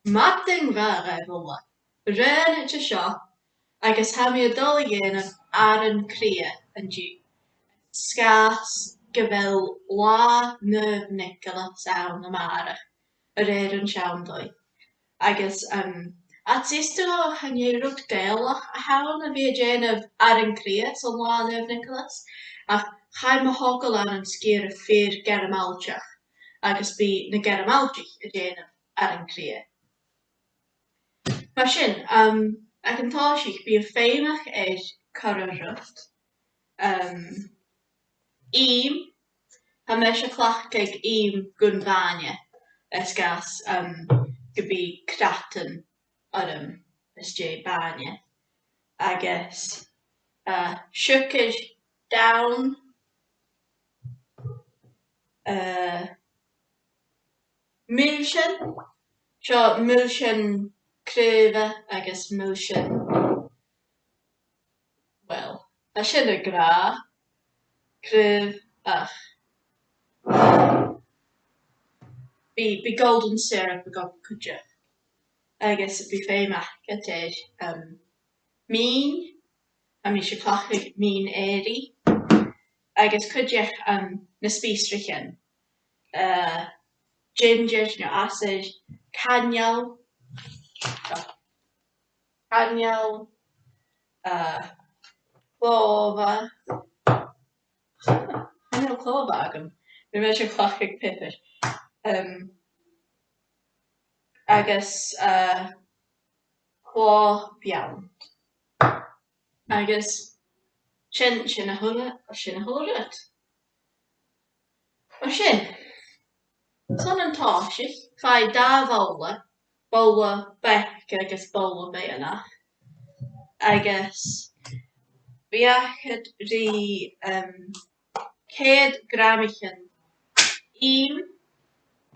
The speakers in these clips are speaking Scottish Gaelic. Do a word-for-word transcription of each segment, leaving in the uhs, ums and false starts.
Madainn mhath dhuibh uile. Raonaid an seo, agus tha mi a' dol a dhèanamh aran-cridhe an-diugh, air sgàth 's gu bheil Latha Naomh Nioclais ann a-màireach, a rèir an t-seann dòigh. Agus, um, 's e just, chan e rud Gàidhealach a th' ann a bhith a' dèanamh aran-cridhe son Latha Naomh Nioclais, ach chaidh mo thogail ann an sgìre fìor Ghearmailteach, agus bidh na Gearmailtich a' dèanamh aran-cridhe. Mar sin, um, aig an toiseach, bidh feum agam air corra rud. Um, ìm, tha mise a' cleachdadh ìm gun bhàinne, air sgàth 's, um, gum bi cnatan orm às dèidh bàinne. Agus, uh, siùcar donn, uh, mìlsean, seo mìlsean craoibhe agus mìlsean, well, tha sin ag ràdh craobh, ach bidh, bidh golden syrup agam cuideachd. Agus bidh feum agad air, um, mìn, tha mise a' cleachdadh mìn èirigh, agus cuideachd, um, na spìosraichean, uh, ginger no asair, caineal, caineal, uh, clòbha. Chan eil clòbha agam. Bidh mise a' cleachdadh pepper. Um, agus, uh, clò-bheannt. Agus sin, sin a h-uile, sin a h-uile rud. Mar sin, son an toiseach, faigh dà bhobhla, bobhla beag agus bobhla meadhanach. Agus bidh agad ri, um, ceud graimeachan ìm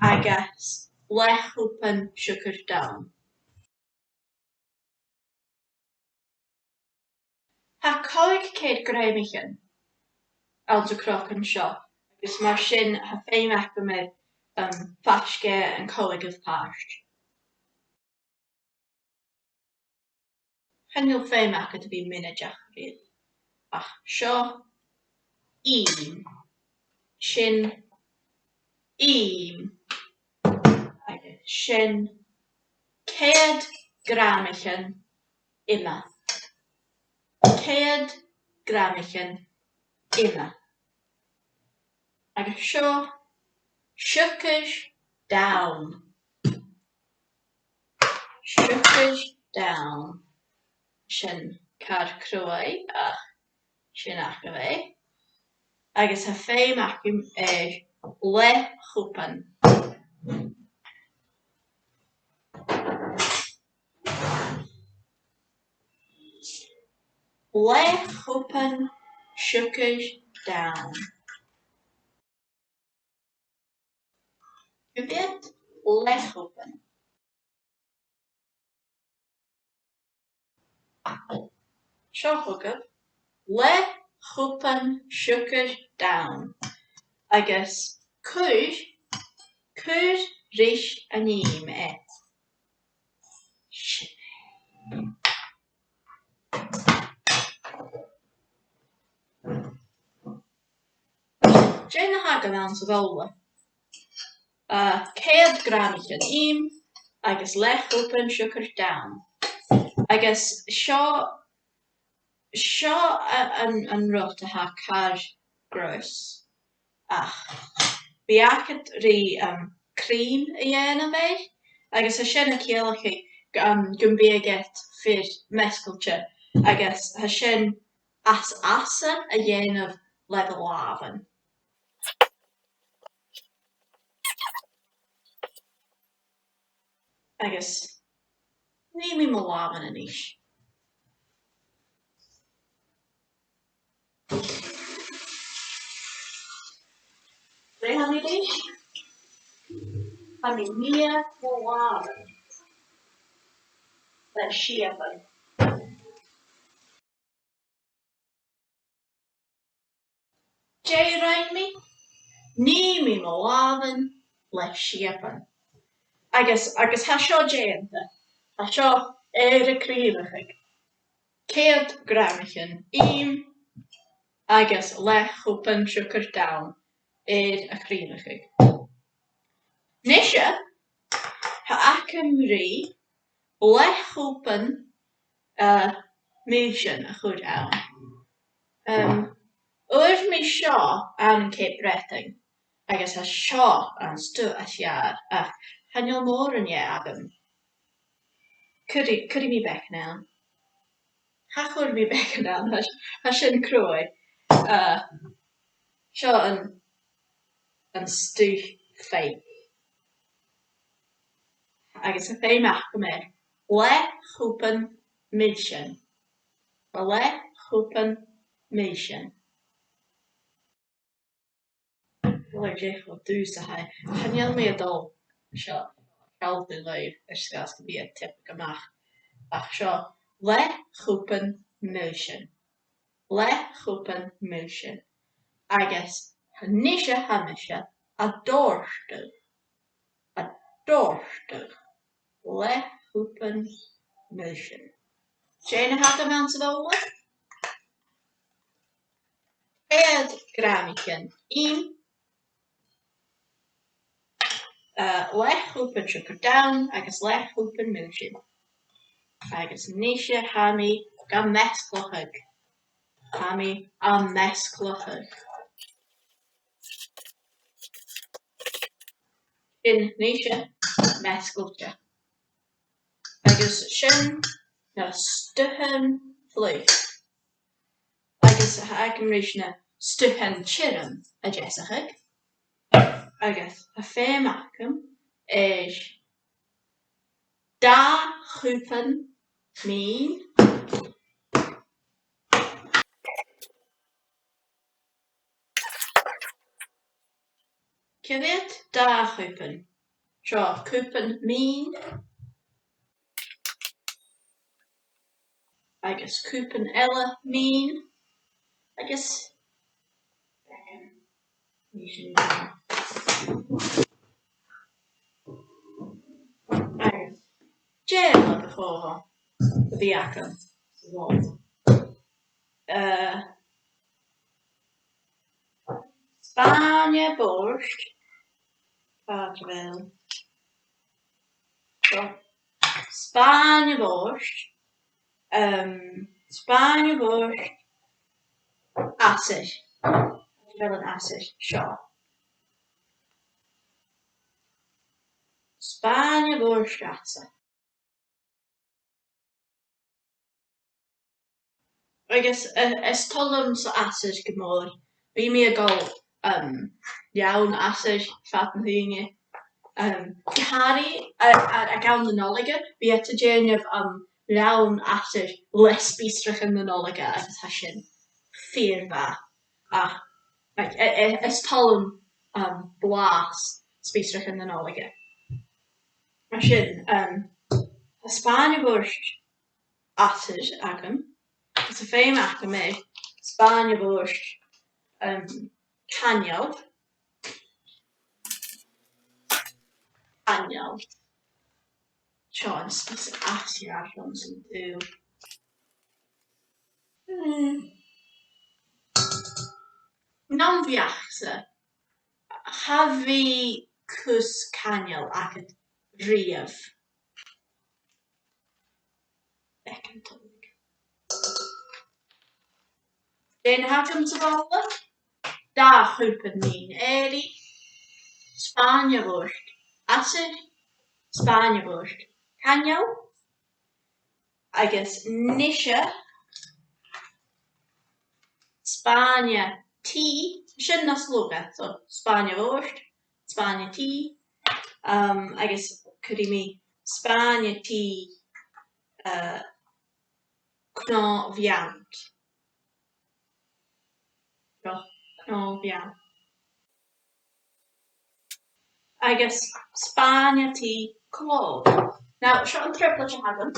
agus leth-chupan siùcar donn. Tha còig ceud graimeachan anns a' chrogan seo, agus mar sin tha feum agam air, um, faisg air an coileagan pàirt. Chan eil feum agad a bhith mionaideach riamh. Ach seo ìm. Sin ìm. Agus sin ceud graimeachan ime. Ceud graimeachan ime. Agus seo siùcar donn. Siùcar donn. Sin car cruaidh, ach sin agaibh e. Agus tha feum agam air leth-chupan. Leth-chupan siùcar donn. Gu bhith leth-chupan. Seo thugaibh leth-chupan siùcar donn, agus cuir, cuir ris an ìm e. Sin e. Dè na th' agam anns a' bhobhla? Uh, ceud graimeachan ìm agus leth-chupan siùcar donn. Agus seo, seo a, an, an rud a tha car greis. Ach bidh agad ri, um, cream a dhèanamh air, agus tha sin a' ciallachadh, um, gum bi agad fìor mheasgailte, agus tha sin as fhasa a dhèanamh le do làmhan. Agus nì mi mo làmhan a-nis. Dè tha mi ris? Tha mi a' nighe mo làmhan le siabann. Dè rinn mi? Nì mi mo làmhan le siabann. Agus, agus tha seo dèanta. Tha seo air a crìonadh. Ceud gramaichean ìm agus leth-chupan siùcar donn air a crìonadh. Nise, tha agam ri leth-chupan, eh, mìlsean a chur ann. Um, fhuair mi seo ann an Ceap Breatainn, agus tha seo an stuth as fheàrr, ach chan eil mòran dheth agam. Cuiridh, cuiridh mi beagan ann. Cha chuir mi beagan ann, tha, tha sin cruaidh. Uh, seo an, an stuth fhèin. Agus tha feum agam air leth-chupan mìlsean. Leth-chupan mìlsean. Uill, dè cho dubh 's a tha e. Chan eil mi a' dol seo a shealltainn dhuibh air sgàth 's gum bi e tiopaig a-mach. Ach seo leth-chupan mìlsean. Leth-chupan mìlsean. Agus a-nise tha mise a' dòrtadh. A' dòrtadh. Leth-chupan mìlsean. Dè na th' agam anns a' bhobhla? Ceud gramaichean ìm, eh, leth-chupan siùcar donn agus leth-chupan mìlsean. Agus a-nise tha mi ga mheasgachadh. Tha mi a' measgachadh. Sin a-nise measgaichte. Agus sin na stuthan fliuch. Agus tha agam ris na stuthan tioram a deasachadh. Agus tha feum agam air dà chupan mìn. Cia mheud? Dà chupan. Seo cupan mìn. Agus cupan eile mìn. Agus, em, agus dè eile a chòrd rium? Eh, spàin-bhòrd. Fàilte mhòr. Seo. Spàin-bhòrd. Em, spàin-bhòrd asair. Fàilte mhòr an asair. Seo. Spàin-bhòrd asair. Agus, eh, is toil leamsa asair gu mòr. Bidh mi ag òl, um, leann asair fad na h-ùine. Um, gu h-àraidh, a, a, aig àm na Nollaige, bidh iad a' dèanamh, um, leann asair le spiosrachaidhean na Nollaige agus tha sin fìor mhath. Ach, like, i-, i-, is toil leam, um, blas spiosrachaidhean na Nollaige. Mar sin, um, tha spàin-bhòrd asair agam, agus tha feum agam air spàin-bhòrd, um, caineal. Caineal. Seo an spìos as fheàrr leamsa an-diugh. Hmm. Nam bheachd-sa, cha bhi cus caineal agad riamh. Beagan tòig. Dè na th' agam sa bhobhla? Dà chupan mìn èirigh, spàin-bhòrd asair, spàin-bhòrd caineal, agus a-nise spàin-tì, sin nas lugha, so spàin-bhòrd, spàin-tì, um, agus cuiridh mi spàin-tì, uh, cnò-mheannt. Seo, cnò-mheannt. Agus spàin-tì clòimh. Now, seo an trioblaid a th' agam.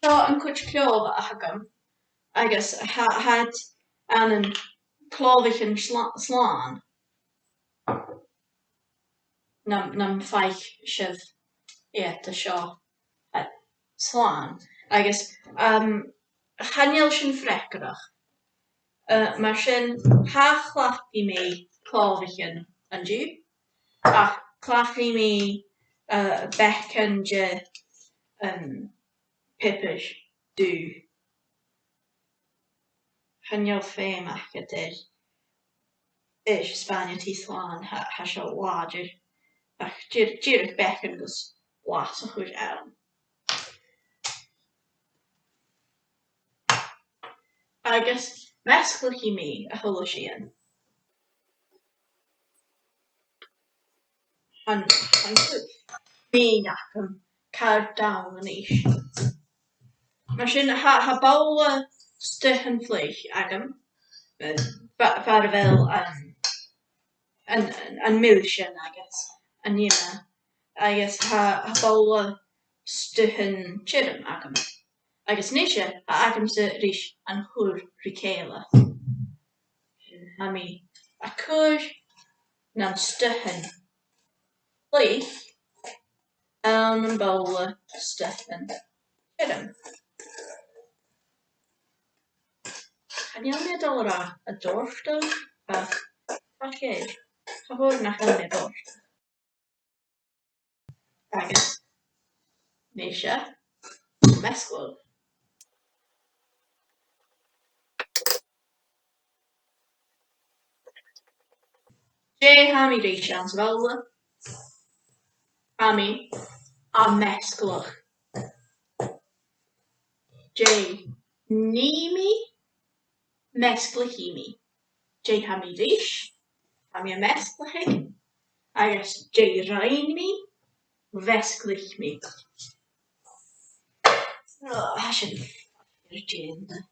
Seo an cuid clòimhe a th' agam. Agus tha, tha iad ann an clòimhichean sla-, slàn. nam, nam faic sibh iad an seo, eh, slàn. Agus, um, chan eil sin freagarrach. Eh, mar sin, cha cleachdaidh mi clòimhichean an-diugh, ach cleachdaidh mi, eh, beagan de, um, piobar dubh. Chan eil feum agad air, air spàin-taigh slàn, tha, tha seo làidir. Ach dìr-, dìreach beagan gus blas a chur ann. Agus measgaichidh mi a h-uile sìon. An, an cuid mìn agam car donn a-nis. Mar sin, tha, tha bobhla stuthan fliuch agam, eh, fa-, far a bheil an, an, an, an mil sin agus an ime, agus tha, tha bobhla stuthan tioram agam. Agus a-nise, tha agamsa ris an cur ri chèile. Tha mi a' cur nan stuthan fliuch ann am bobhla stuthan tioram. Chan eil mi a' dol a ràdh a' dòrtadh, ach, ach e, cha mhòr nach eil mi a' dòrtadh. Agus a-nise, measgail. Dè tha mi ris anns a' bhobhla? Tha mi a' measgachadh. Dè nì mi? Measgaichidh mi. Dè tha mi ris? Tha mi a' measgachadh. Agus dè rinn mi? Mheasgaich mi. Oh, tha sin fìor dìonach.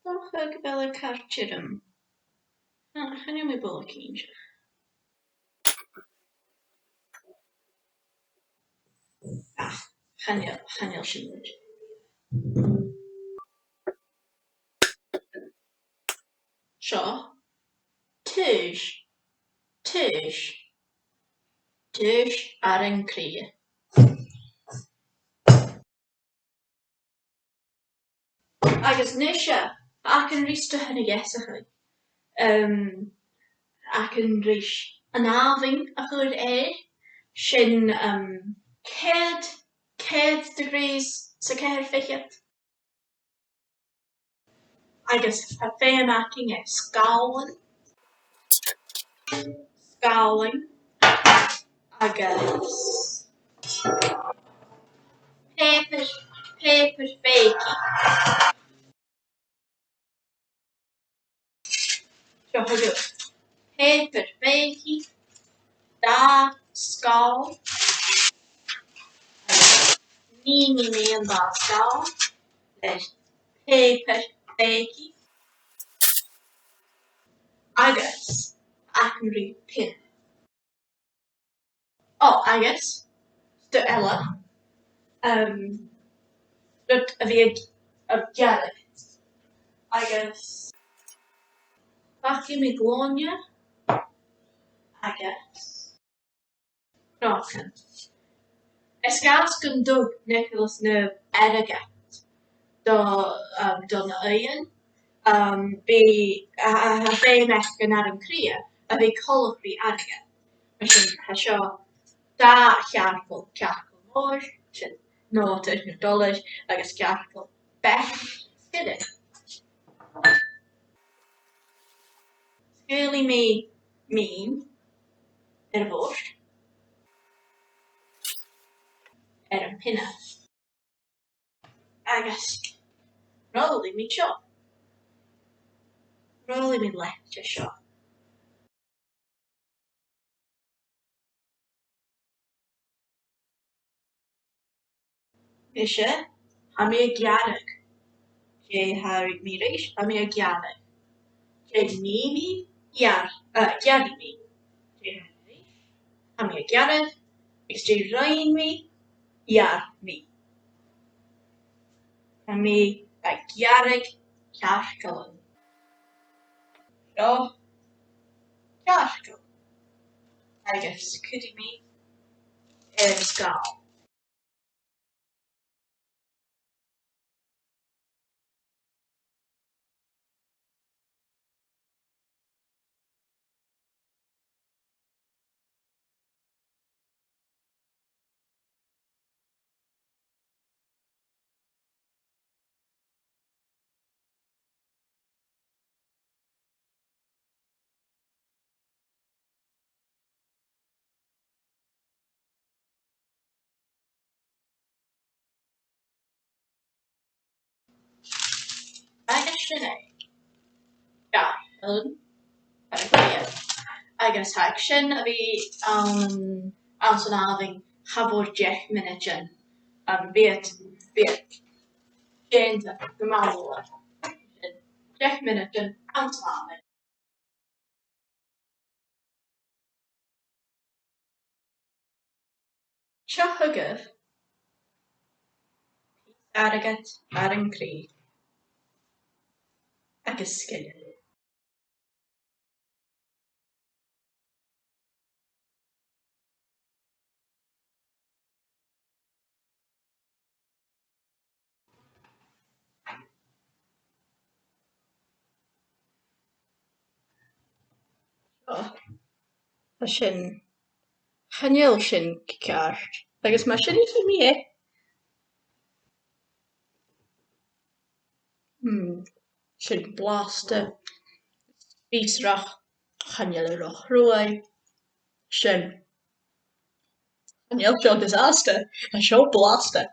'S dòcha gu bheil e car tioram. Ah, chan eil mi buileach cinnteach. Ach, chan eil, chan eil sin rud. Seo taois, taois, taois aran-cridhe. Agus a-nise, tha againn ri stuthan a dheasachadh. Um, tha againn ris an àmhainn a chur air, sin, um, ceud, ceud degrees sa cheithir fichead. Agus tha feum againn air sgàilean, sgàilean, agus pàipear, pàipear bhèicearaich. Seo agaibh pàipear bhèicearaich, dà sgàil. Nì mi an dà sgàil le pàipear bhèicearaich. Agus tha againn ri pin. Ò, agus, stuth eile, um, rud a bhith a', a' gearradh. Agus, faic mi glainne, agus, cnòcan. Is dòcha gun tug Nicholas Naomh airgead do, um, do na h-aoighean, um, bidh, a, a, a, bidh e a' measgachadh an aran-cridhe a bhith coltach ri airgead. Mar sin, tha seo dà chearcall, cearcall mòr, sin nota no dollair, agus cearcall beag, sgillinn. Sgaoilidh mi mìn air a' bhòrd. Air a' phionna. Agus rollaidh mi seo. Rollaidh mi leithid seo. Nise, tha mi a' gearradh. Dè tha mi ris? Tha mi a' gearradh. Dè nì mi? Gearr-, eh, gearraidh mi. Dè tha mi ris? Tha mi a' gearradh. Agus dè rinn mi? Gheàrr mi. Tha mi a' gearradh cearcallan. Seo, agus cuiridh mi air sgàil. Agus sin e. Ga, Helen. Agus tha sin a bhith ann, anns an àmhainn cha mhòr deich mionaidean. Um, bidh iad, bidh iad dèanta gu math luath. Deich mionaidean anns an àmhainn. Seo agaibh pìos airgid air an crìch agus sgillinn. Seo. Tha sin, chan eil sin ceart. Agus mar sin chì mi e. Hmm. Sin blasta. Fiosrach, chan eil e ro chruaidh. Sin. Chan eil seo disastar, tha seo blasta.